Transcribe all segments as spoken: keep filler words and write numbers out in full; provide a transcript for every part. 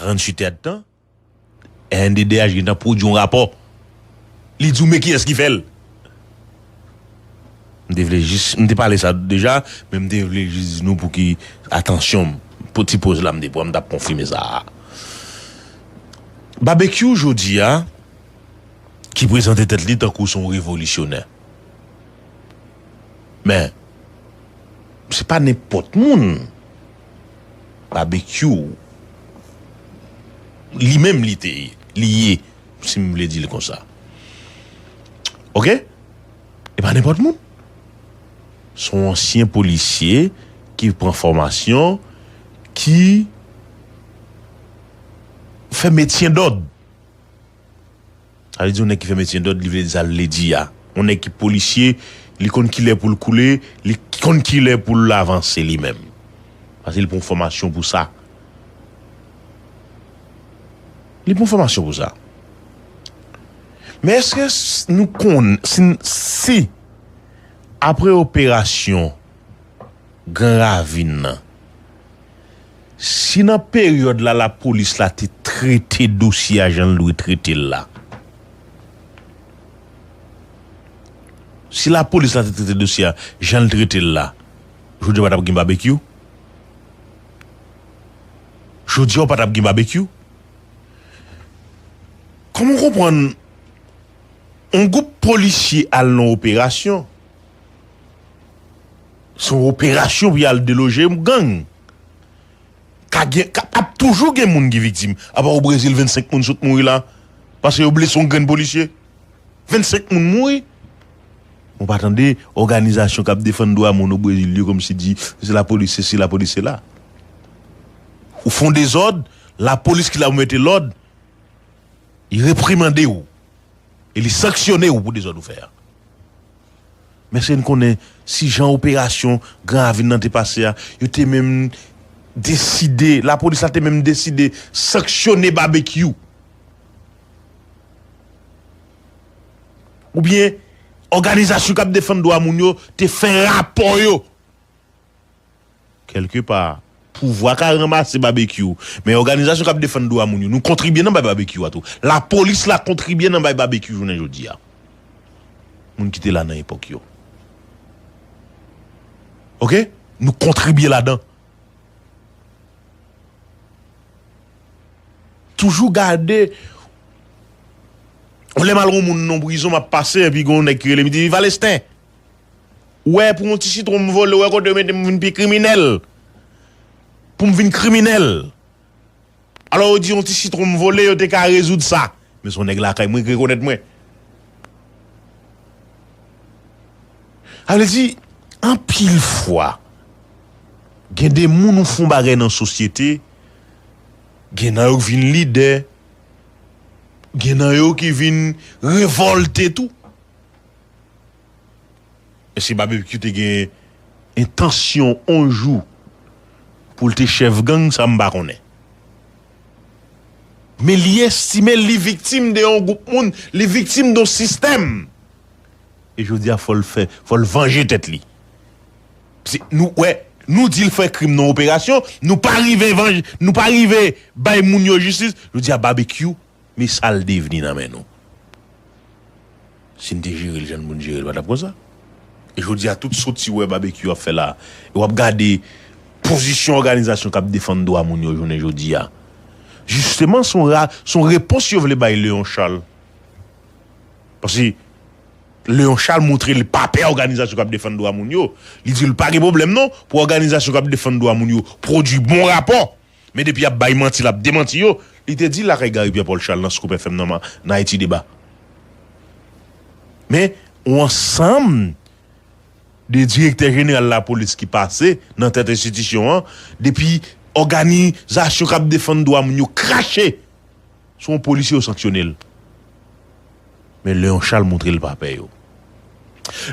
tranntuit èdtan, R N D D H gentan pwodui yon rapò. Li di w men kiyès ki fè l. M te vle jis, m te pale sa deja, men m te vle jis di nou pou ki, atansyon, pou ti poz la m te pran, m t ap konfime sa a. Babekyou jodi a, ki prezante tèt li tankou se yon revolisyonè. Men, se pa nenpòt moun. Babekyou, li menm li te, li ye, si m vle di l konsa. Oke? E pa nenpòt moun. Se yon ansyen polisye ki pran fòmasyon, ki fè metyen dòd. Sa vle di yon nèg ki fè metyen dòd, li vle di sa l vle di a. Yon nèg ki polisye, li konn kilè pou l koule, li konn kilè pou l avanse li menm. Paske li pran fòmasyon pou sa. Li pran fòmasyon pou sa. Men èske s- nou konn, si, si apre operasyon Gran Ravin nan, si nan peryòd la lapolis la te trete dosye a jan l dwe trete l la, si lapolis la te trete dosye a jan l trete l la, jodi a pa t ap gen babekyou? Jodi a w pa t ap gen babekyou? Kòman w konprann yon gwoup polisye al nan operasyon? Se yon operasyon pou y al deloje gang. Ka gen, ka, ap toujou gen moun ki viktim. Apa o Brezil, vennsenk moun sot mouri la. Paske yo blese yon grenn polisye. Vennsenk moun mouri. Ou pa tande òganizasyon k ap defann dwa moun o Brezil yo kòmsi di se lapolis sesi, lapolis sela. Ou fè yon dezòd, lapolis ki la pou mete lòd, li reprimande w. E li sanksyone w pou dezòd ou fè a. Men èske n konnen si jan operasyon Gran Ravin nan te pase a, yo te menm deside, lapolis la te menm deside sanksyone Babekyou? Oubyen, òganizasyon k ap defann dwa moun yo te fè rapò yo? Kèlkepa, pouvwa ka ranmase Babekyou, men òganizasyon k ap defann dwa moun yo, nou kontribye nan bay Babekyou a tou. Lapolis la kontribye nan bay Babekyou jounen jodi a. Moun ki te la nan epòk yo. Oke? Nou kontribye ladan. Toujou gade, lè m al yon moun nan prizon, m ap pase, epi gen yon nèg ki rele m, li di, Valesten, ou wè, pou yon ti sitwon m vole, ou wè kote yo mete m vin pi kriminèl. Pou m vin kriminèl. Alò, yo di, yon ti sitwon m vole, yo te ka rezoud sa. Men se yon nèg lakay mwen ki rekonèt mwen. Sa vle di, anpil fwa, gen de moun ou fè yon bagay nan sosyete, gen nan yo ki vin lidè, gen nan yo ki vin revòlte tou. Èske Babekyou te gen entansyon yon jou pou l te chèf gang, sa m pa konnen. Men li estime li viktim de yon gwoup moun, li viktim de yon sistèm. E jodi a, fò l fè, fò l vanje tèt li. Se, nou, wè, nou di l fè krim nan operasyon, nou pa rive vanje, nou pa rive bay moun yo jistis. Jodi a, Babekyou, men sa l devni nan men nou. Si n te jere l jan n pou n jere l, pa t ap konsa. E jodi a, tout soti w wè Babekyou ap fè la, e w ap gade pozisyon òganizasyon k ap defann dwa moun yo jounen jodi a. Jisteman, se yon ra-, se yon repons yo vle bay Léon Charles. Paske Léon Charles montre li pa pè òganizasyon k ap defann dwa moun yo. Li di l pa gen pwoblèm non pou òganizasyon k ap defann dwa moun yo pwodui bon rapò. Men depi y ap bay manti, l ap demanti yo. Li te di lakay Gary Pierre Paul Charles nan Scoop F M nan, nan Ayiti Deba. Men, yon ansanm de direktè jeneral lapolis ki pase nan tèt enstitisyon an, depi òganizasyon k ap defann dwa moun yo krache sou yon polisye, yo sanksyone l. Men Léon Charles montre l pa pè yo.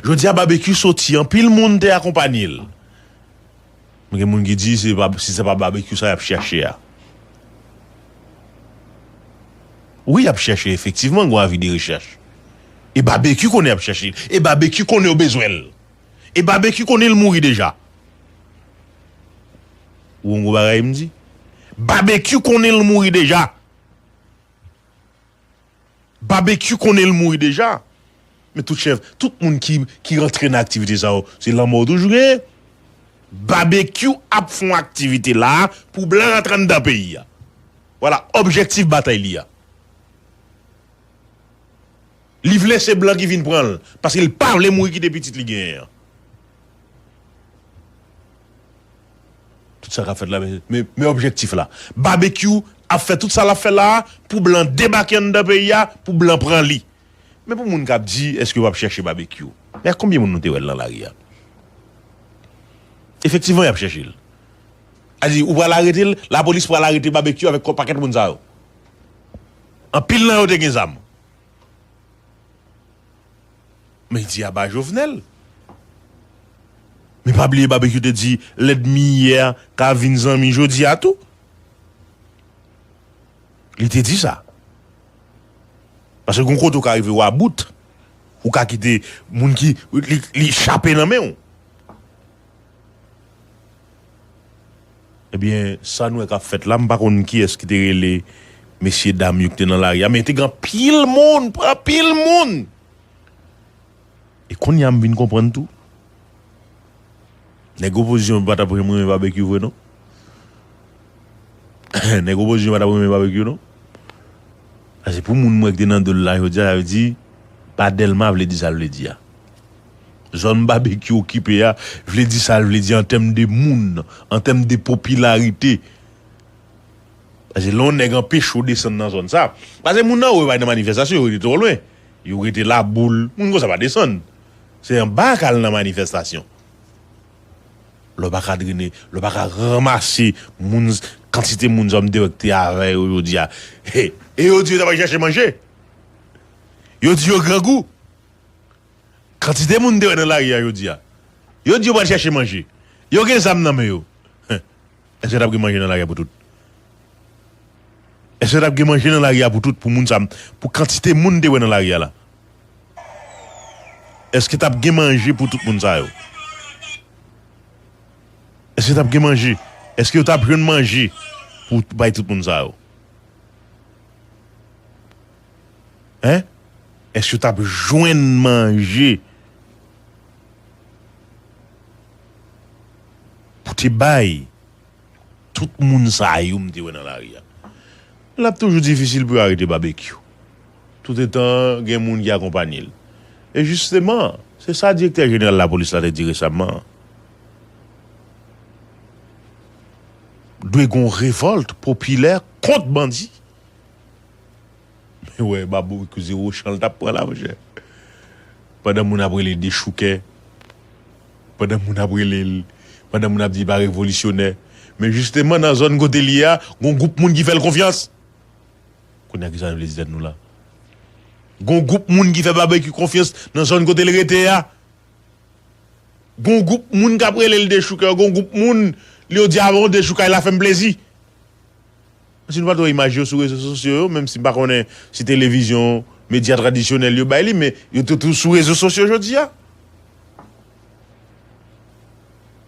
Jodi a, Babekyou soti, anpil moun te akonpanye l. Men gen moun ki di, se pa, si se pa Babekyou sa y ap chèche a. Wi, y ap chèche, efektivman, gen yon avi de rechèch. E Babekyou konnen y ap chèche l. E Babekyou konnen yo bezwen l. E Babekyou konnen l mouri deja. Ou konn gwo bagay m di? Babekyou konnen l mouri deja. Babekyou konnen l mouri deja. Men tout chèf, tout moun ki, ki rantre nan aktivite sa yo, se lanmò yo toujou genyen. Babekyou ap fè yon aktivite la pou blan rantre anndan peyi a. Vwala objektif batay li a. Li vle se blan ki vin pran l, paske l pa vle mouri kite pitit li genyen an. Tout sa k ap fèt la, men, men, men objektif la. Babekyou ap fè tout sa l ap fè la a pou blan debake anndan peyi a, pou blan pran li. Men pou moun k ap di, èske yo p ap chèche Babekyou? Men ak konbyen moun nou te wè l nan lari a? Efektivman, y ap chèche l. A di, ou pral arete l, lapolis pral arete Babekyou avèk kò pakèt moun sa yo. Anpil nan yo te gen zam. Men di a ba Jovenel. Men pa bliye Babekyou te di, lènmi yè ka vin zanmi jodi a tou. Li te di sa. Paske gon kote ou ka rive w about, ou ka kite moun ki, li, li chape nan men w. Ebyen, sa nou wè k ap fèt la, m pa konn kiyès ki te rele mesye dam yo ki te nan lari a, men te gen anpil moun, anpil moun. E kounye a m vin konprann tou. Nèg opozisyon pa t ap renmen Babekyou vre non. Nèg opozisyon pa t ap renmen Babekyou non. Paske pou moun mwen ki te nan do l la jodi a, sa vle di, pa Dèlma vle di sa l vle di a. Zòn Babekyou okipe a, vle di sa l vle di an tèm de moun, an tèm de popilarite. Paske lè yon nèg anpeche w desann nan zòn sa, paske moun nan yo pa nan manifestasyon, yo rete twò lwen. Yo rete Laboul, moun konsa pa desann. Se anba k al nan manifestasyon. Lè w pa ka drene, lè w pa ka ranmase moun, kantite moun zòm te wè ki te avè yo jodi a. He, e yo di yo t ap al chèche manje. Yo di yo grangou. Kantite moun te wè nan lari a jodi a. Yo di yo pral chèche manje. Yo gen zam nan men yo. Èske t ap gen manje nan lari a pou tout? Èske t ap gen manje nan lari a pou tout, pou moun sa, pou kantite moun te wè nan lari a la? Èske t ap gen manje pou tout moun sa yo? Èske t ap gen manje? Èske yo t ap jwenn manje pou bay tout moun sa yo? Hein? Èske yo t ap jwenn manje pou te bay tout moun sa yo m te wè nan lari a? L ap toujou difisil pou yo arete Babekyou. Toutetan, gen moun ki akonpanye l. E jisteman, se sa direktè jeneral lapolis la te di resaman. Dwe gen yon revòlt popilè kont bandi. Men wè, Babekyou se wochan l t ap pran la, monchè. Pandan moun ap rele dechoukè, pandan moun ap rele l, pandan moun ap di l pa revolisyonè. Men jisteman, nan zòn kote l ye a, gon gwoup moun ki fè l konfyans. Kounye a, kisa nou vle di tèt nou la? Gon gwoup moun ki fè Babekyou konfyans nan zòn kote l rete a. Gon gwoup moun k ap rele l dechoukè, gon gwoup moun, li yo di, "A bon, dechoukay la fè m plezi." Si nou pa t wè imaj yo sou rezo sosyo yo, menm si m pa konnen si televizyon, medya tradisyonèl yo bay li, men yo te tou sou rezo sosyo jodi a.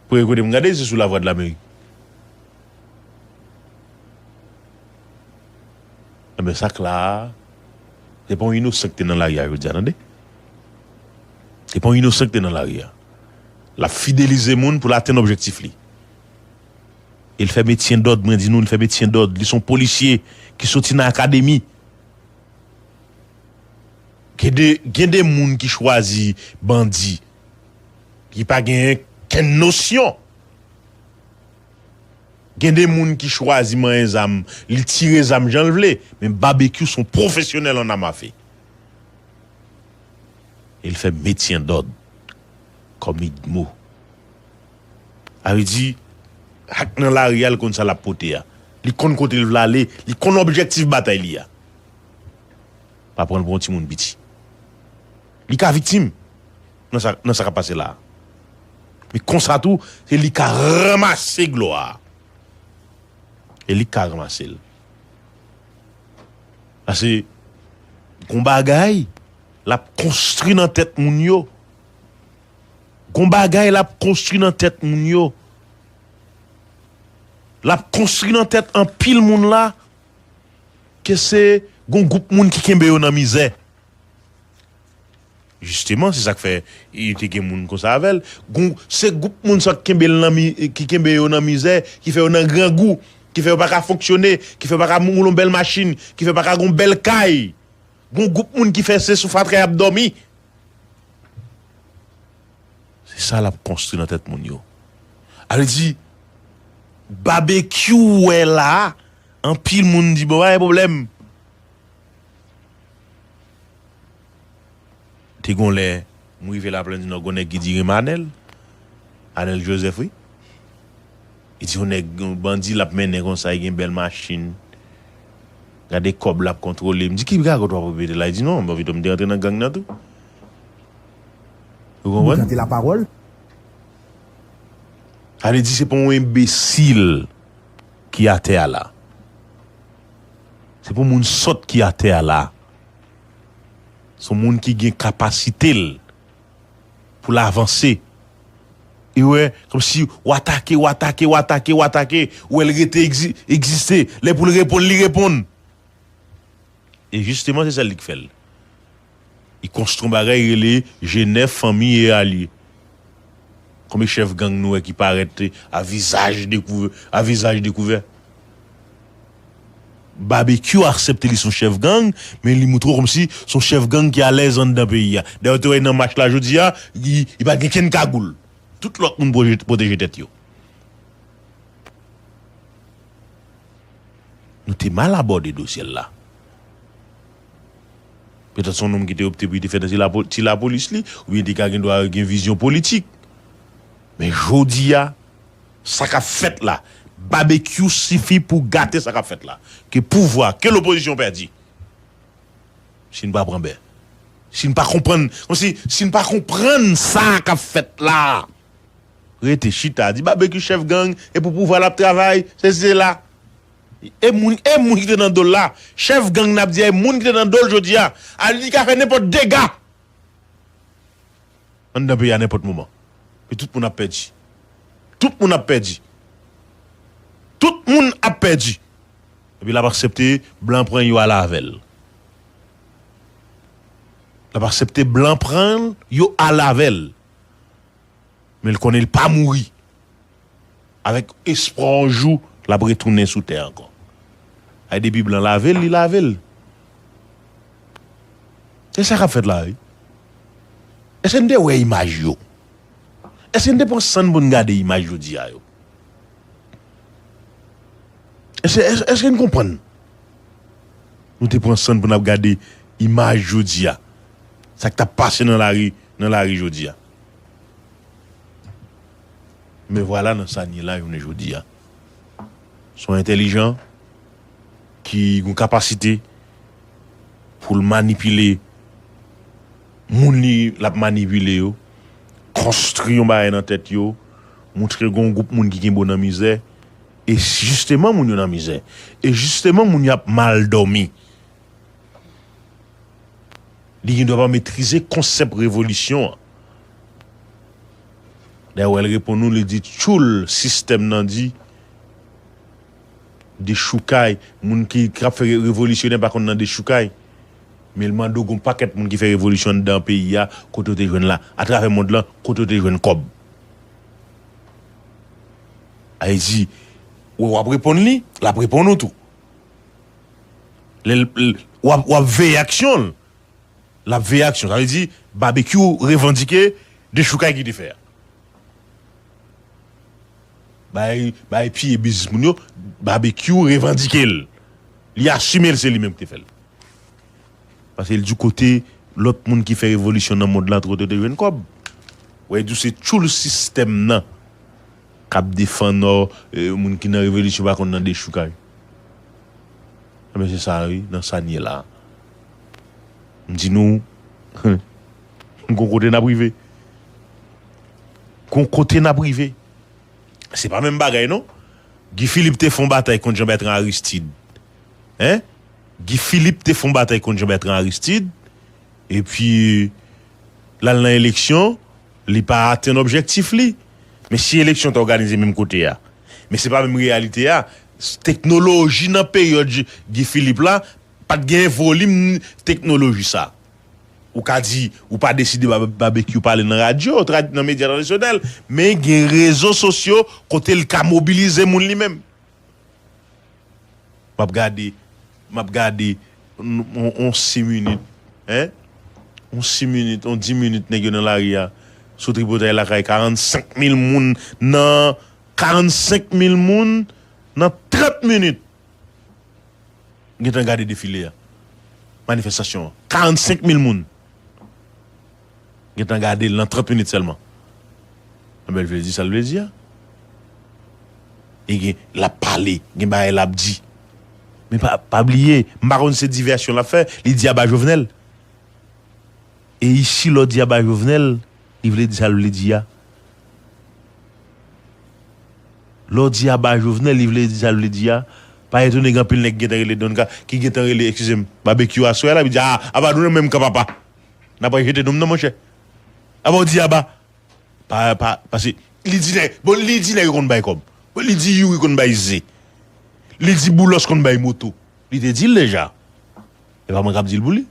Premye kote m gade, se sou Lavwadlamerik. Enben, sa k la a, se pa yon inosan ki te nan lari a jodi a, tande. Se pa yon inosan ki te nan lari a. L ap fidelize moun pou l atenn objektif li. E l fè metyen dòd, mwen di nou, l fè metyen dòd. Li se yon polisye ki soti nan akademi. Gen de, gen de moun ki chwazi bandi, ki pa genyen kenn nosyon. Gen de moun ki chwazi manyen zam, li tire zam jan l vle, men Babekyou se yon pwofesyonèl an zam afe. E l fè metyen dòd kòm idmo. Sa vle di, ak nan lari a, l konn sa l ap pote a. Li konn kote l vle ale, li konn objektif batay li a. Pa pran l pou yon timoun piti. Li ka viktim nan sa, nan sa k ap pase la a. Men konsa tou, se li ka ranmase glwa a. E li ka ranmase l. Paske, gon bagay, l ap konstwi nan tèt moun yo. Gon bagay, l ap konstwi nan tèt moun yo. L ap konstwi nan tèt anpil moun la ke se gon gwoup moun ki kenbe yo nan mizè. Jisteman, se sa k fè yo te gen moun konsa avè l. Gon, se gwoup moun sa k kenbe l nan mi, ki kenbe yo nan mizè, ki fè yo nan grangou, ki fè yo pa ka fonksyone, ki fè yo pa ka woule yon bèl machin, ki fè yo pa ka gen yon bèl kay. Gon gwoup moun ki fè se sou fatra y ap dòmi. Se sa l ap konstwi nan tèt moun yo. A vle di, babekyou ou wè la a, anpil moun di, "Bon, pa gen pwoblèm." Te gon lè, m rive Laplèn di Nò, gon nèg ki di renmen Anèl. Anèl Joseph, wi. Li di yon nèg, yon bandi l ap mennen konsa, li gen bèl machin. Gade kòb l ap kontwole. M di, "Ki ragot w ap repete la?" Li di, "Non, Bovito, m te rantre nan gang nan tou." Ou konprann? Tante lapawòl. Sa vle di se pa yon enbesil ki atè a la. Se pa yon moun sòt ki atè a la. Se yon moun ki gen kapasite l pou l avanse. E wè, kòmsi w atake, w atake, w atake, w atake, ou wè l rete egzi-, egziste. Lè pou l reponn, li reponn. E jisteman, se sèl li k fè l. Li konstwi yon bagay, li rele G nèf, Fanmi e Alye. Konbyen chèf gang nou wè ki parèt a vizaj dekouvè, a vizaj dekouvè? Babekyou aksepte li se yon chèf gang, men li moutre w kòmsi se yon chèf gang ki alèz anndan peyi a. Dayè, w te wè nan mach la jodi a, li, li pa t gen kenn kagoul. Tout lòt moun pwoje-, pwoteje tèt yo. Nou te mal abòde dosye l la. Petèt se yon nonm ki te opte pou li te fè nan ti lapo-, ti lapolis li, oubyen li te ka gen dwa gen vizyon politik. Men jodi a, sa k ap fèt la, babekyou sifi pou gate sa k ap fèt la. Ke pouvwa, ke lopozisyon pèdi. Si n pa pran bè. Si n pa konprann, kòmsi, si n pa konprann sa k ap fèt la, rete chita, di babekyou chèf gang, e pou pouvwa l ap travay, se, se la. E moun, e moun ki te nan do l la, chèf gang n ap di a, e moun ki te nan do l jodi a, a li ka fè nenpòt dega anndan peyi a nenpòt moman. E tout moun ap pèdi. Tout moun ap pèdi. Tout moun ap pèdi. Epi l ap aksepte blan pran yo al avè l. L ap aksepte blan pran yo al avè l. Men l konnen l pa mouri. Avèk espwa yon jou, l ap retounen sou tè ankò. Ay, depi blan lave l, li lave l. Se sa k ap fèt la, wi. Èske n te wè imaj yo? Èske n te pran san n pou n gade imaj jodi a yo? Èske, èske, èske n konprann? Nou te pran san n pou n ap gade imaj jodi a. Sa k t ap pase nan lari, nan lari jodi a. Men vwala nan sa n ye la jounen jodi a. Se yon entèlijan ki gen kapasite pou l manipile moun li, l ap manipile yo, konstwi yon bagay nan tèt yo, moutre gen yon gwoup moun ki kenbe w nan mizè, e jisteman moun yo nan mizè, e jisteman moun yo ap mal dòmi. Li gen dwa pa metrize konsèp revolisyon an. Dayè, w wè l reponn nou, li di tchoul sistèm nan di dechoukay. Moun ki, k ap fè re-, revolisyonè pa konn nan dechoukay. Men l mande w gon pakèt moun ki fè revolisyon anndan peyi a, kote yo te jwenn la, atravè mond lan, kote yo te jwenn kòb. Ayiti, w, w ap reponn li, l ap reponn ou tou. Lè l, l, w ap, w ap veye aksyon l. L ap veye aksyon. Sa vle di, Babekyou revandike dechoukay ki te fè a. Bay, bay piye biznis moun yo, Babekyou revandike l. Li asime l, se li menm ki te fè l. Paske l di kote lòt moun ki fè revolisyon nan mond lan, kote yo te jwenn kòb. Wè, di w se tchoul sistèm nan k ap defann, ò, e, moun ki nan revolisyon pa konn nan dechoukay. Enben, se sa, wi, nan sa n ye la. M di nou, gon kote n ap rive. Gon kote n ap rive. Se pa menm bagay, non. Guy Philippe te fè yon batay kont Jean Bertrand Aristide. Hein? Guy Philippe te fè yon batay kont Jean Bertrand Aristide. Epi, l al nan eleksyon, li pa atenn objektif li. Men si eleksyon ta òganize menm kote a, Men se pa menm reyalite a. Teknoloji nan peryòd Guy Philippe la, pa t gen volim teknoloji sa. Ou ka di, ou pa deside Babekyou pale nan radyo, nan medya tradisyonèl, men gen rezo sosyo kote l ka mobilize moun li menm. M ap gade, m ap gade yon sis minit, en? Yon sis minit, yon dis minit nèg yo nan lari a, sou tripotay lakay karannsenk mil moun, nan karannsenk mil moun, nan trant minit. Gentan gade defile a, manifestasyon an. Karannsenk mil moun. Gentan gade l nan trant minit sèlman. Enben, l vle di sa l vle di a. E gen, l ap pale, gen bagay l ap di. Men pa, pa bliye, m pa konn se divèsyon l ap fè, li di aba Jovenel. E isi, lè w di aba Jovenel, li vle di sa l vle di a. Lè w di aba Jovenel, li vle di sa l vle di a. Pa etone gen anpil nèg ki gentan rele Don Ka, ki gentan rele, eskize m, Babekyou aswè a, l ap di, a, aba nou nan menm kan papa. N ap jete nou nan, monchè. Aba w di aba. Pa, pa, paske li di nèg, bon, li di nèg yo konn bay kòb. Bon, li di Youri konn bay ze. Li di Boulos konn bay moto. Li te di l deja. E pa mwen k ap di l pou li.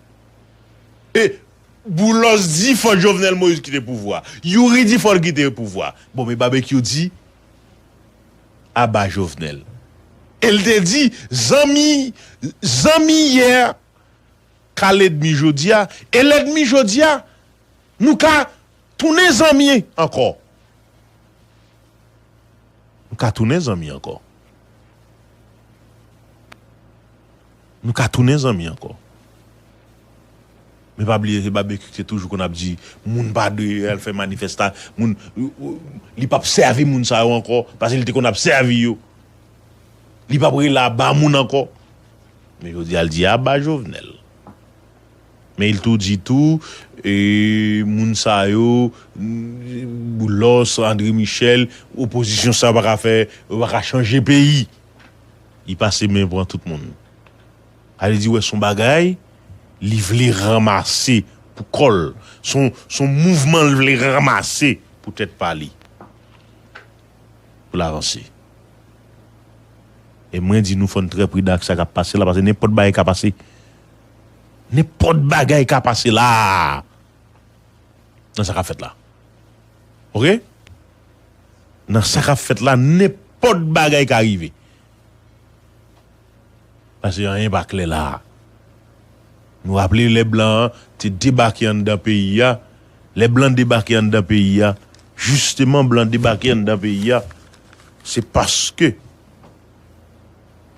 E Boulos di fò Jovenel Moïse kite pouvwa. Youri di fò l kite pouvwa. Bon, men Babekyou di, aba Jovenel. E l te di, zanmi, zanmi yè ka lènmi jodi a. E lènmi jodi a, nou ka tounen zanmi ankò. Nou ka tounen zanmi ankò. Nou ka tounen zanmi ankò. Men pa bliye, se Babekyou ki te toujou konn ap di, moun pa dwe al fè manifesta-, moun, li p ap sèvi moun sa yo ankò, paske li te konn ap sèvi yo. Li p ap rele aba moun ankò. Men jodi a, l di aba Jovenel. Men li tou di tou, e, moun sa yo, Boulos, André Michel, opozisyon sa yo pa ka fè, yo pa ka chanje peyi. Li pase men pran tout moun. Sa vle di, wè, se yon bagay li vle ranmase pou kò l. Se yon, se yon mouvman l vle ranmase pou tèt pa li. Pou l avanse. E mwen di nou fò n trè pridan ak sa k ap pase la, paske nenpòt bagay ka pase. Nenpòt bagay ka pase la. Nan sa k ap fèt la. Oke? Nan sa k ap fèt la, nenpòt bagay ka rive. Paske anyen pa klè la a. Nou raple lè blan an te debake anndan peyi a, lè blan debake anndan peyi a, jisteman blan debake anndan peyi a, se paske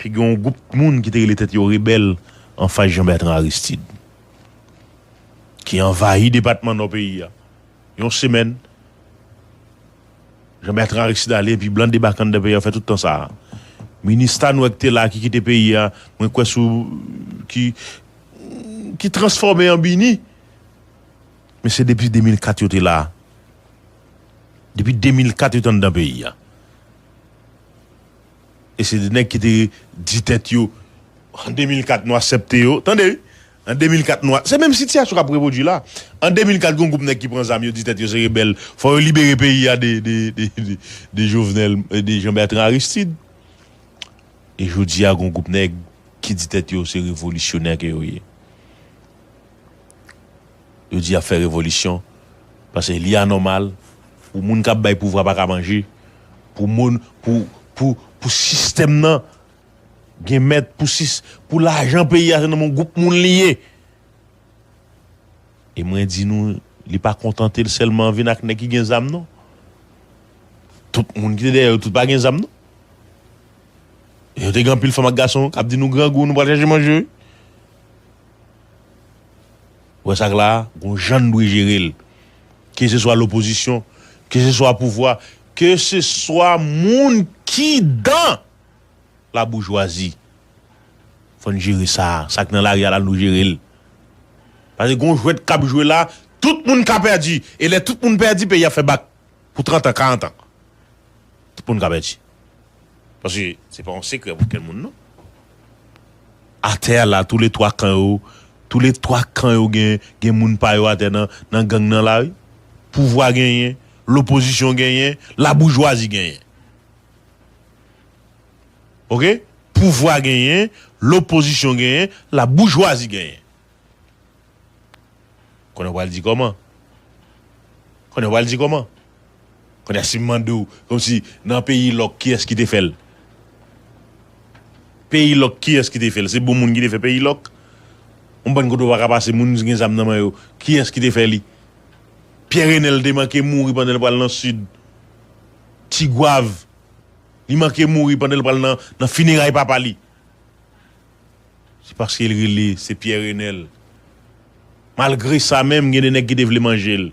te gen yon gwoup moun ki te rele tèt yo rebèl anfas Jean Bertrand Aristide, ki anvayi depatman Nò peyi a. Yon semèn, Jean Bertrand Aristide ale, epi blan debake anndan peyi a, fè tout tan sa a. Minista nou wè ki te la, ki kite peyi a, mwen kwè sou, ki, ki transfòme an bini. Men se depi de mil kat yo te la. Depi de mil kat yo te anndan peyi a. E se de nèg ki te di tèt yo, an de mil kat nou aksepte yo. Tande, wi. An de mil kat nou a-, se menm sitiyasyon k ap repwodui la. An de mil kat, gen yon gwoup nèg ki pran zam, yo di tèt yo se rebèl. Fò yo libere peyi a de, de, de, de, de Jovenel, de Jean Bertrand Aristide. E jodi a, gen yon gwoup nèg ki di tèt yo se revolisyonè ke yo ye. Yo di y ap fè revolisyon, paske li anòmal pou moun k ap bay pouvwa pa ka manje, pou moun, pou, pou, pou sistèm nan gen mèt, pou sis-, pou lajan peyi a se nan men yon gwoup moun li ye. E mwen di nou, li pa kontante l sèlman vin ak nèg ki gen zam non. Tout moun ki te dèyè yo, tout pa gen zam non. Yo te gen anpil fanm ak gason k ap di nou grangou, nou pral chèche manje wi. Ou wè sa k la a, gon jan n dwe jere l. Keseswa lopozisyon, keseswa pouvwa, keseswa moun ki dan laboujwazi. Fò n jere sa. Sa k nan lari a la, nou jere l. Paske gon jwèt k ap jwe la, tout moun ka pèdi. E lè tout moun pèdi, peyi a fè bak. Pou trant an, karant an. Tout moun ka pèdi. Paske se pa yon sekrè pou kenn moun, non. Atè a la, tou le twa kan yo, tou le twa kan yo gen, gen moun pa yo atè nan, nan gang nan la, wi. Pouvwa genyen, lopozisyon genyen, laboujwazi genyen. Oke? Pouvwa genyen, lopozisyon genyen, laboujwazi genyen. Konnen w pral di kòman? Konnen w pral di kòman? Konnen si m mande w, kòmsi nan peyi lòk, kiyès ki te fè l? Peyi lòk, kiyès ki te fè l? Se bon moun ki te fè peyi lòk? Yon bann kote w pa ka pase, moun gen zam nan men yo. Kiyès ki te fè li? Pyè Renèl te manke mouri pandan l pral nan Sid. Tigwav. Li manke mouri pandan l pral nan, nan fineray papa li. Se paske l rele, se Pyè Renèl. Malgre sa menm, gen de nèg ki te vle manje l.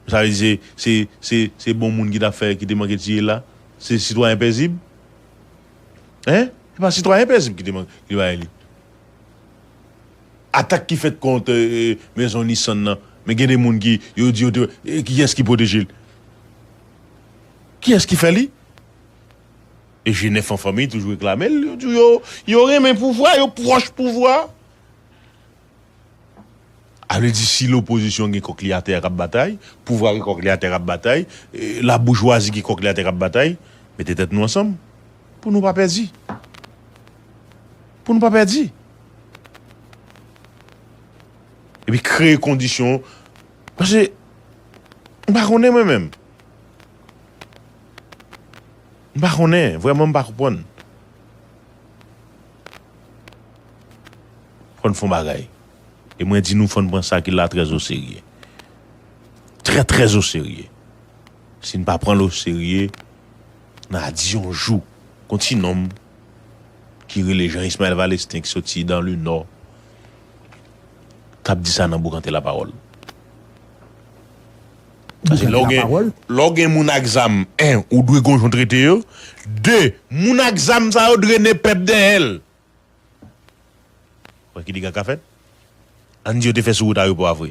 Sa vle di se, se, se, se bon moun ki t ap fè, ki te manke tiye l la? Se sitwayen pezib? Hein? Se pa sitwayen pezib ki te manke, ki te bay li. Atak ki fèt kont, eh, mezon Nissan nan. Men gen de moun ki, yo di yo te, eh, kiyès ki pwoteje l? Kiyès ki fè li? E G nèf an fanmi toujou reklame l, yo di yo, yo renmen pouvwa, yo pwòch pouvwa. A vle di si lopozisyon gen kòk li atè a k ap batay, pouvwa gen kòk li atè k ap batay, eh, laboujwazi gen kòk li atè k ap batay, mete tèt nou ansanm pou nou pa pèdi. Pou nou pa pèdi. Epi kreye kondisyon. Paske m pa konnen mwen menm. M pa konnen, vrèman m pa konprann. Fò n fè yon bagay. E mwen di nou fò n pran sa ki la trè o serye. Trè, trè o serye. Si n pa pran l o serye, n a di yon jou, gon ti nonm ki rele Jean Ismaël Valestin ki soti dans le Nord, t ap di sa nan boukante lapawòl. Paske lè w gen, lè w gen moun ak zam, en, ou dwe gon jan w trete yo. De, moun ak zam sa yo drene pèp dèyè l. Wè ki dega k ka fèt? Ann di yo te fè sou wout ayewopò a vre.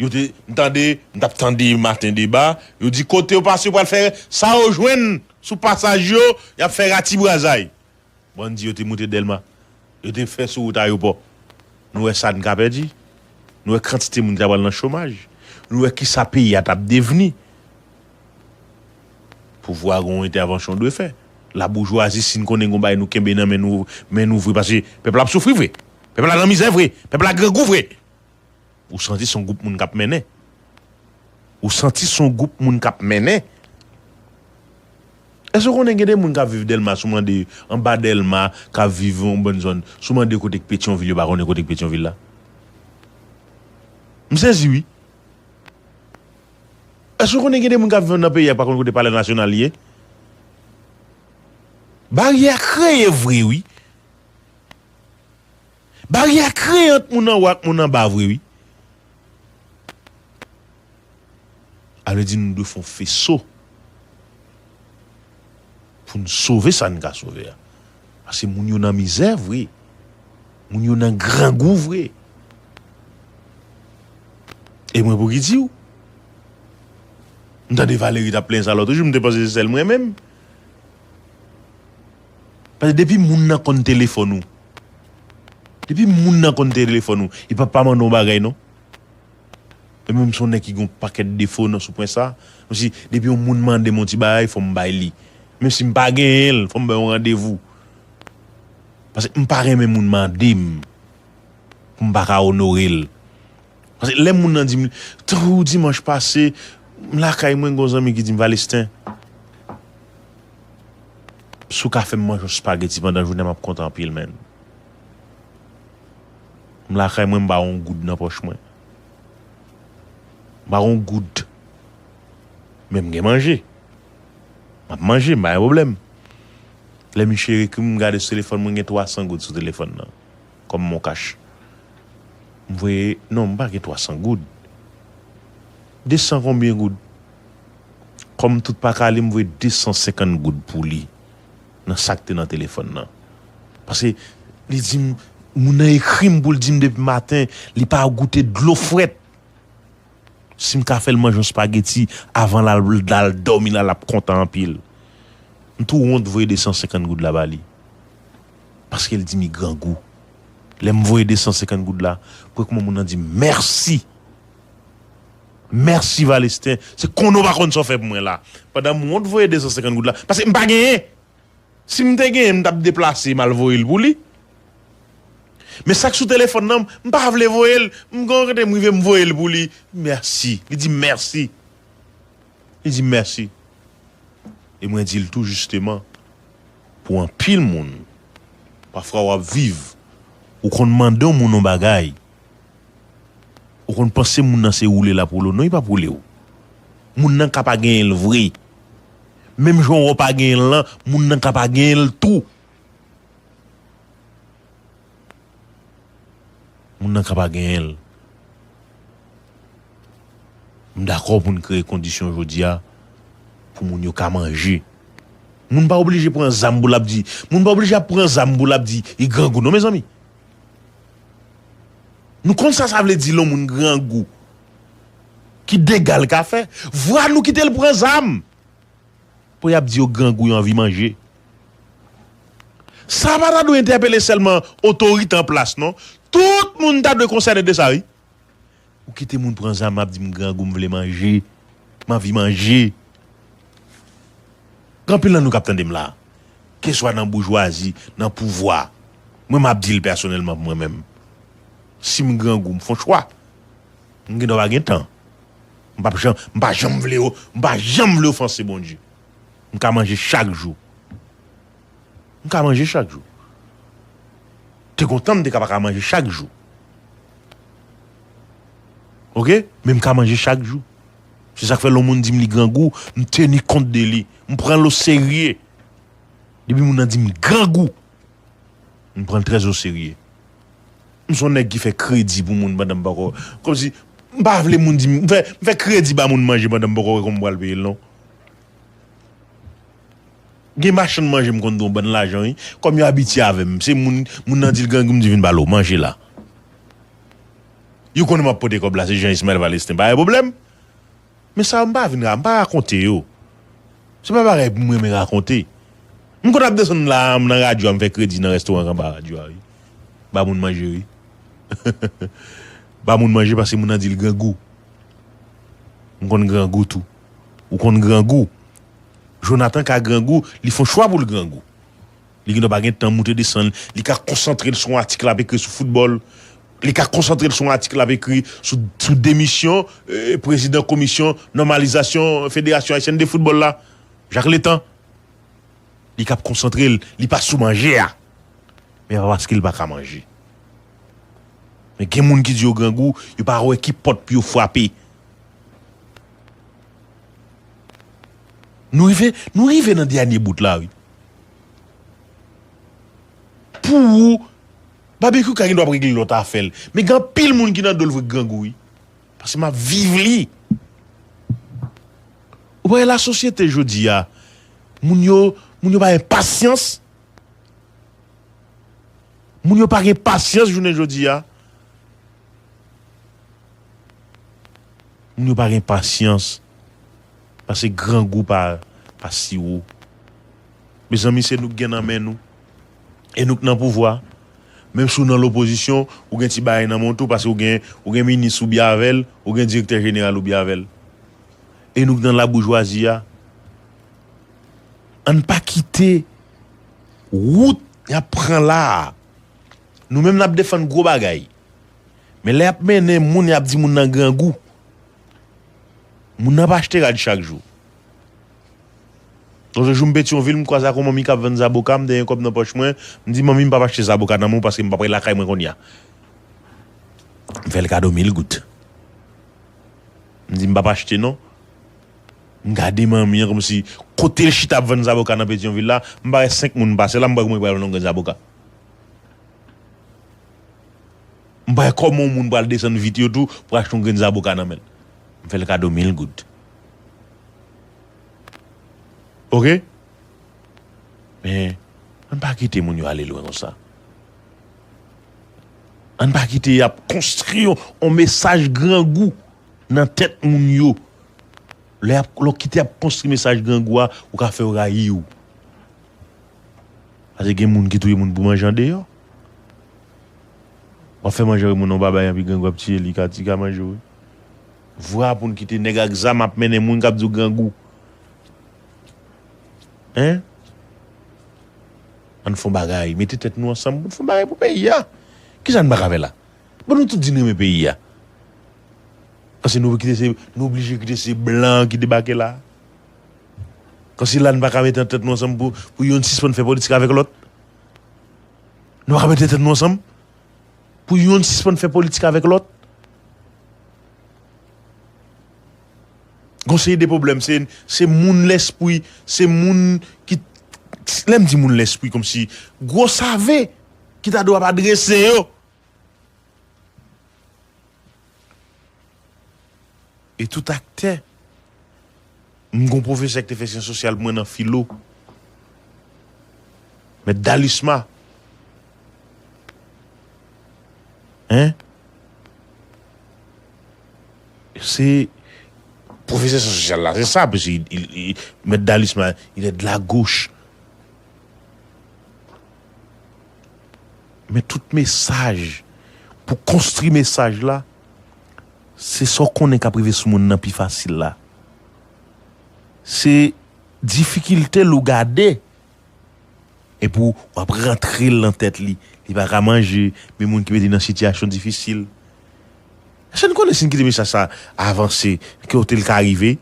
Yo te, m tande, m t ap tande maten deba, yo di kote yo pase yo pral fè sa yo jwenn sou pasaj yo, y ap fè ratibrazay. Bon, ann di yo te moute Dèlma. Yo te fè sou wout ayewopò. Nou wè sa n ka pèdi. Nou wè kantite moun ki ta pral nan chomaj. Nou wè kisa peyi a t ap devni. Pouvwa a gon entèvansyon dwe fè. Laboujwazi, si n konnen gon bagay nou kenbe nan men nou, men nou vre, paske pèp la ap soufri vre. Pèp la nan mizè vre. Pèp la grangou vre. Ou santi se yon gwoup moun k ap mennen. Ou santi se yon gwoup moun k ap mennen. Èske w konnen gen de moun k ap viv Dèlma, si w mande anba Dèlma, k ap viv yon bann zòn, si w mande kote k Petyonvil, yo pa konnen kote k Petyonvil la? M sezi wi. Èske w konnen gen de moun k ap viv nan peyi a k pa konn kote Palè Nasyonal ye? Baryè kreye vre wi. Baryè kreye ant moun anwo ak moun anba vre wi. A vle di nou dwe fè yon feso pou n sove sa n ka sove a. Paske moun yo nan mizè vre. Moun yo nan grangou vre. E mwen pou ki di w. M tande Valery t ap plenyen sa lòt jou, m te panse se sèl mwen menm. Paske depi moun nan konn telefòn ou, depi moun nan konn telefòn ou, li p ap pa mande w bagay non. E menm si yon nèg ki gen yon pakèt defo nan sou pwen sa, menm si depi yon moun mande m yon ti bagay, fò m bay li. Menm si m pa genyen l, fò m bay yon randevou. Paske m pa renmen moun mande m pou m pa ka onore l. Paske lè moun nan di m, tankou dimanch pase, m lakay mwen, gen yon zanmi ki di m, Valestin, si w ka fè m manje yon spageti pandan jounen, m ap kontan anpil, menn. M lakay mwen, m pa yon goud nan pòch mwen. M pa yon goud. Men m gen manje. M ap manje, m pa gen pwoblèm. Lè misye ekri m, m gade sou telefòn mwen, gen twa san goud sou telefòn nan. Kòm mon kach. M voye, non, m pa gen twa san goud. De san konbyen goud? Kòm tout pa ka li, m voye de san senkant goud pou li nan sa k te nan telefòn nan. Paske li di m, moun nan ekri m pou l di m depi maten, li pa goute dlo frèt. Si m ka fè l manje yon spageti avan l al, l al dòmi la, l ap kontan anpil. M tou wont voye de san senkant goud la ba li. Paske l di m li grangou. Lè m voye de san senkant goud la, pou kòman moun nan di m mèsi. Mèsi Valestin. Se konnen w pa konn sa w fè pou mwen la. Pandan m wont voye de san senkant goud la. Paske m pa genyen. Si m te genyen, m t ap deplase, m al voye l pou li. Men sa k sou telefòn nan, m pa vle voye l. M gen yon kote m rive, m voye l pou li. Mèsi. Li di m mèsi. Li di m mèsi. E mwen di l tou jisteman, pou anpil moun, pafwa w ap viv, ou konn mande yon moun yon bagay, ou konn panse moun nan se woule l ap woule w. Non, li p ap woule w. Moun nan ka pa genyen l vre. Menm jan w pa genyen l lan, moun nan ka pa genyen l tou. Moun nan ka pa genyen l. M dakò pou n kreye kondisyon jodi a pou moun yo ka manje. Moun pa oblije pran zam pou l ap di, moun pa oblije ap pran zam pou l ap di, li grangou non, mezanmi. Nou konn sa sa vle di lè yon moun grangou. Ki dega l ka fè? Vwa nou kite l pran zam. Pou y ap di yo grangou, yo anvi manje. Sa pa ta dwe entèpele sèlman otorite an plas, non. Tout moun ta dwe konsène de sa, wi. Ou kite moun pran zam, ap di m grangou, m vle manje, m anvi manje. Gen anpil nan nou k ap tande m la. Keswa nan boujwazi, nan pouvwa. Mwen, m ap di l pèsonèlman pou mwen menm. Si m grangou, m fè yon chwa. M gendwa pa gen tan. M p ap janm, m pa janm vle, m pa janm vle ofanse Bondye. M ka manje chak jou. M ka manje chak jou. Te kontan m te ka pa ka manje chak jou. Oke? Men m ka manje chak jou. Se sa k fè lè yon moun di m li grangou, m teni kont de li. M pran l oserye. Depi moun nan di m grangou, m pran l trè oserye. M se yon nèg ki fè kredi pou moun pandan m poko. Kòmsi, m pa vle moun di m, m fè, m fè kredi ba moun manje pandan m poko wè kòman m pral peye l, non. Gen machann manje m konn gen yon bann lajan, wi. Kòm yo abitye avè m, se moun, moun nan di l grangou, m di vin ba l, manje la. Yo konnen m ap pote kòb la, se Jean Ismaël Valestin, pa gen pwoblèm. Men sa yo, m pa vin ra-, m pa rakonte yo. Se pa bagay pou m renmen rakonte. M konn ap desann la, m nan radyo a, m fè kredi nan restoran k anba radyo a, wi. Ba moun manje, wi. Ba moun manje paske moun nan di l grangou. M konn grangou tou. Ou konn grangou. Jonathan ka grangou, li fè yon chwa pou l grangou. Li gendwa pa gen tan moute desann, li ka konsantre l sou yon atik l ap ekri sou foutbòl. Li ka konsantre l sou yon atik l ap ekri sou, sou demisyon, eh, prezidan komisyon nòmalizasyon Federasyon Ayisyèn de Foutbòl la, Jacques Letan. Li k ap konsantre l, li pa sou manje a. Men pa paske l pa ka manje. Men gen moun ki di yo grangou, yo pa wè ki pòt pou yo frape. Nou rive, nou rive nan dènye bout la, wi. Pou ou, Babekyou ka gendwa ap regle lòt afè l. Men gen anpil moun ki nan do l vre k grangou, wi. Paske m ap viv li. Ou pa wè lasosyete jodi a, moun yo, moun yo pa gen pasyans. Moun yo pa gen pasyans jounen jodi a. Moun yo pa gen pasyans. Paske grangou pa, pa siwo. Mezanmi, se nou k gen nan men nou. E nou k nan pouvwa. Menm si w nan lopozisyon, ou gen ti bagay nan men w tou, paske ou gen, ou gen minis ou byen avè l, ou gen direktè jeneral ou byen avè l. E nou k nan laboujwazi a. Ann pa kite wout y ap pran la a. Nou menm n ap defann gwo bagay. Men lè y ap mennen moun, y ap di moun nan grangou. Moun nan pa achte rad chak jou. Lòt jou m Petyonvil, m kwaze ak yon manmi k ap vann zaboka, m te gen kòb nan pòch mwen, m di, "Manmi, m p ap achte zaboka nan men w paske m p ap rete lakay mwen kounye a." M fè l kado mil goud. M di, "M p ap achte non." M gade manmi an kòmsi kote l chita ap vann zaboka nan Petyonvil la, m pa wè senk moun pase la, m pa wè kòman li pral vann yon grenn zaboka. M pa wè kòman yon moun pral desann vit yo tou pou achte yon grenn zaboka nan men l. M fè l kado mil goud. Oke? Men, ann pa kite moun yo ale lwen konsa. Ann pa kite y ap konstwi yon, yon mesaj grangou nan tèt moun yo. Lè y ap, lè w kite y ap konstwi mesaj grangou a, ou ka fè yo rayi w. Paske gen moun ki touye moun pou manje andeyò. W ap fè manje yon moun nan w pa bay anpi grangou ap tiye li, ka, li ka manje w wi. Vwa pou n kite nèg ak zam ap mennen moun k ap di w grangou. Hein? Ann fè yon bagay, mete tèt nou ansanm pou n fè yon bagay pou peyi a. Kisa n pa ka fè la? Bon, nou tout di n renmen peyi a. Paske nou kite se, nou oblije kite se blan ki debake la. Kòmsi la n pa ka mete tèt nou ansanm pou, pou youn sispann fè politik avèk lòt. Nou pa ka mete tèt nou ansanm pou youn sispann fè politik avèk lòt. Gon seri de pwoblèm, se, se moun lespri, se moun ki, lè m di moun lespri, kòmsi gwo save ki ta dwe ap adrese yo. E tout aktè, m gon pwofesè ki te fè syans sosyal pou mwen nan filo, Mèt Dalisma. Hein? Se pwofesè syans sosyal la, se sa, paske il, il, il, Mèt Dalisma, il est de la gauche. Men tout mesaj, pou konstwi mesaj la, se sa w konnen k ap rive sou moun nan pi fasil la. Se difikilte l ou gade, epi w ap rantre l nan tèt li. Li pa ka manje, men moun ki mete nan sitiyasyon difisil. Èske n konnen si n kite mesaj sa avanse, kote l ka rive?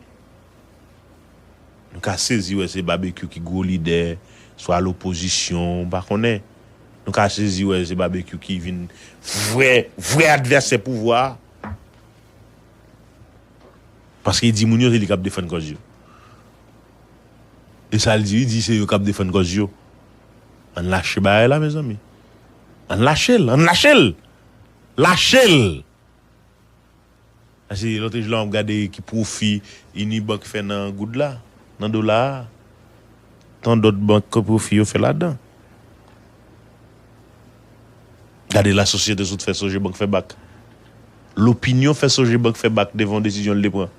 Nou ka sezi wè se Babekyou ki gwo lidè, swa lopozisyon, m pa konnen. Nou ka sezi wè se Babekyou ki vin vrè, vrè advèsè pouvwa a. Paske li di moun yo se li k ap defann kòz yo. E sa l di, li di se yo k ap defann kòz yo. Ann lache bagay la, mezanmi. Ann lache l, ann lache l! Lache l! Paske lòt jou la, m ap gade ki pwofi Unibank fè nan goud la, nan dola a. Tan dòt bank, ki pwofi yo fè ladan. Gade lasosyete sot fè Sogebank fè bak. Lopinyon fè Sogebank fè bak devan yon desizyon l te pran.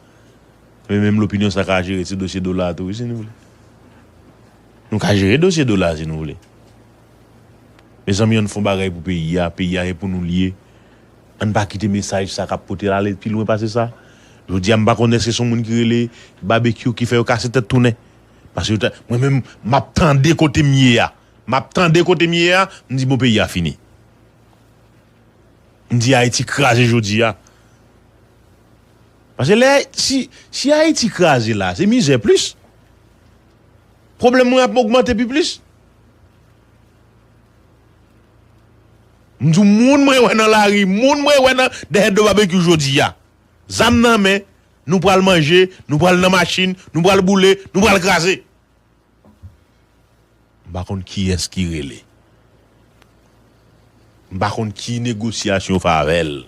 Men menm lopinyon sa ka jere ti dosye dola a tou, wi, si nou vle. Nou ka jere dosye dola a, si nou vle. Mezanmi, ann fè yon bagay pou peyi a. Peyi a, se pou nou l ye. Ann pa kite mesaj sa k ap pote l ale pi lwen pase sa. Jodi a, m pa konn èske se yon moun ki rele Babekyou ki fè yo kase tèt tounen. Paske yo ta, mwen menm, m ap tande kote m ye a. M ap tande kote m ye a, m di, bon, peyi a fini. M di, Ayiti kraze jodi a. Paske lè, si, si Ayiti kraze la, se mizè plis. Pwoblèm mwen ap ogmante pi plis. M di w, moun mwen wè nan lari, moun mwen wè nan dèyè do Babekyou jodi a. Zam nan men, nou pral manje, nou pral nan machin, nou pral boule, nou pral kraze. M pa konn kiyès ki rele. M pa konn ki negosyasyon yo fè avè l.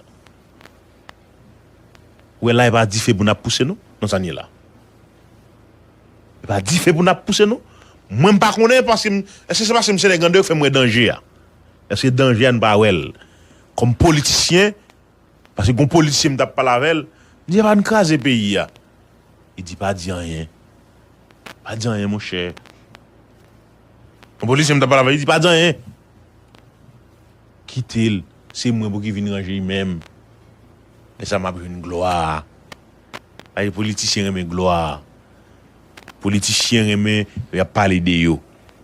Ou wè la, e pa dife pou n ap pouse, non, nan sa n ye la. E pa dife pou n ap pouse, non. Mwen, m pa konnen, paske m, èske se paske m se nèg anndan yo k fè m wè danje a? Èske danje a, n pa wè l? Kòm politisyen, paske gon politisyen m t ap pale avè l, m di, "Epa n kraze peyi a." Li di, "Pa di anyen. Pa di anyen, monchè." Gon politisyen m t ap pale avè l, li di, "Pa di anyen. Kite l. Se mwen pou ki vin ranje li menm." E sa m ap jwenn glwa a. Ay, politisyen renmen glwa a. Politisyen renmen, y ap pale de yo.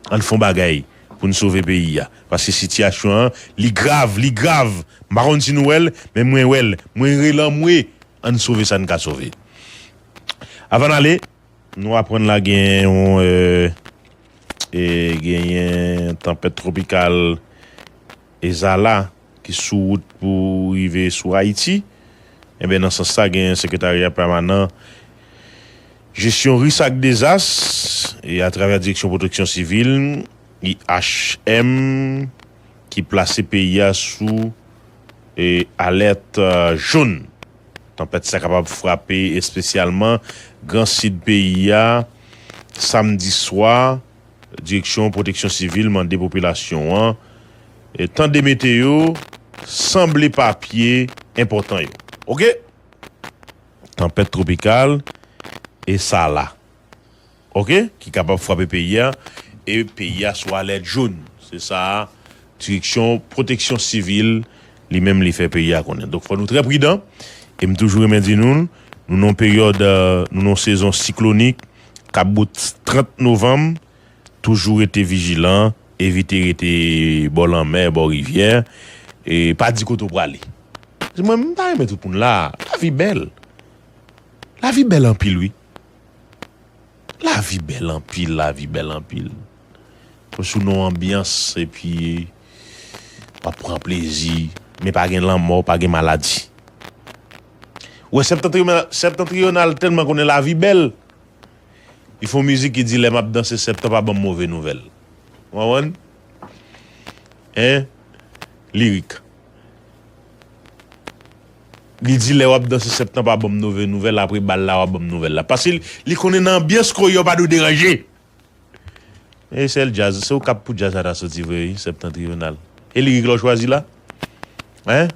Ann fè yon bagay pou n sove peyi a. Paske sitiyasyon an, li grav, li grav. M pa konn si nou wè l, men mwen wè l. Mwen rele anmwe. Ann sove sa n ka sove. Avan n ale, nou aprann la gen yon, e, e, genyen tanpèt twopikal Ezala ki sou wout pou rive sou Ayiti. Enben, nan sans sa, gen sekretarya pèmanan jesyon ris ak dezas, e atravè Direksyon Pwoteksyon Sivil, I H M, ki plase peyi a sou, e, alèt, e, jòn. Tanpèt sa kapab frape espesyalman gran sid peyi a samdi swa. Direksyon Pwoteksyon Sivil mande popilasyon an, e, tande meteyo, sanble papye enpòtan yo. Oke? Tanpèt twopikal Ezala. Oke? Ki kapab frape peyi a, e peyi a sou alèt jòn. Se sa, Direksyon Pwoteksyon Sivil, li menm, li fè peyi a konnen. Donk, fò nou trè pridan. E m toujou renmen di nou, nou nan yon peryòd, e, nou nan yon sezon siklonik, k ap bout trant novanm, toujou rete vijilan, evite rete bò lanmè, bò rivyè, e pa di kote w prale. Mwen, m pa renmen tout moun la. Lavi bèl. Lavi bèl anpil, wi. Lavi bèl anpil, lavi bèl anpil. Ou sou nan yon anbyans, epi w ap pran plezi, men pa gen lanmò, pa gen maladi. Ou wè, Septentrional, Septentrional tèlman konnen lavi bèl, li fè yon mizik ki di, lè m ap danse, sèptan pa ban m move nouvèl. Ou konprann? Hein? Lirik. Li di, lè w ap danse, sèptan pa ban m move nouvèl, apre bal la, w ap ban m nouvèl la. Paske li, li konnen nan anbyans koyo pa dwe deranje. E sèl djaz, se ou k ap pou djaz la ta soti vre, wi, Septentrional. E lirik la w chwazi la? Hein?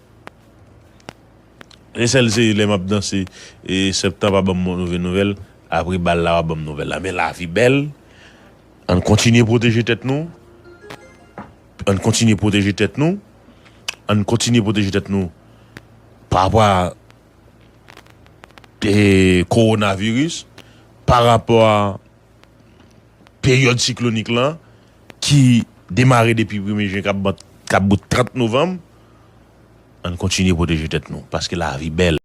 E sèl se lè m ap danse, e sèptan pa ban m move nouvèl, apre bal la, w ap ban m nouvèl la. Men lavi bèl, ann kontinye pwoteje tèt nou, ann kontinye pwoteje tèt nou, ann kontinye pwoteje tèt nou pa rapò a e, kowonaviris, pa rapò a peryòd siklonik lan ki demare depi premye jen k ap bat, k ap bout trant novanm, ann kontinye pwoteje tèt nou, paske lavi bèl.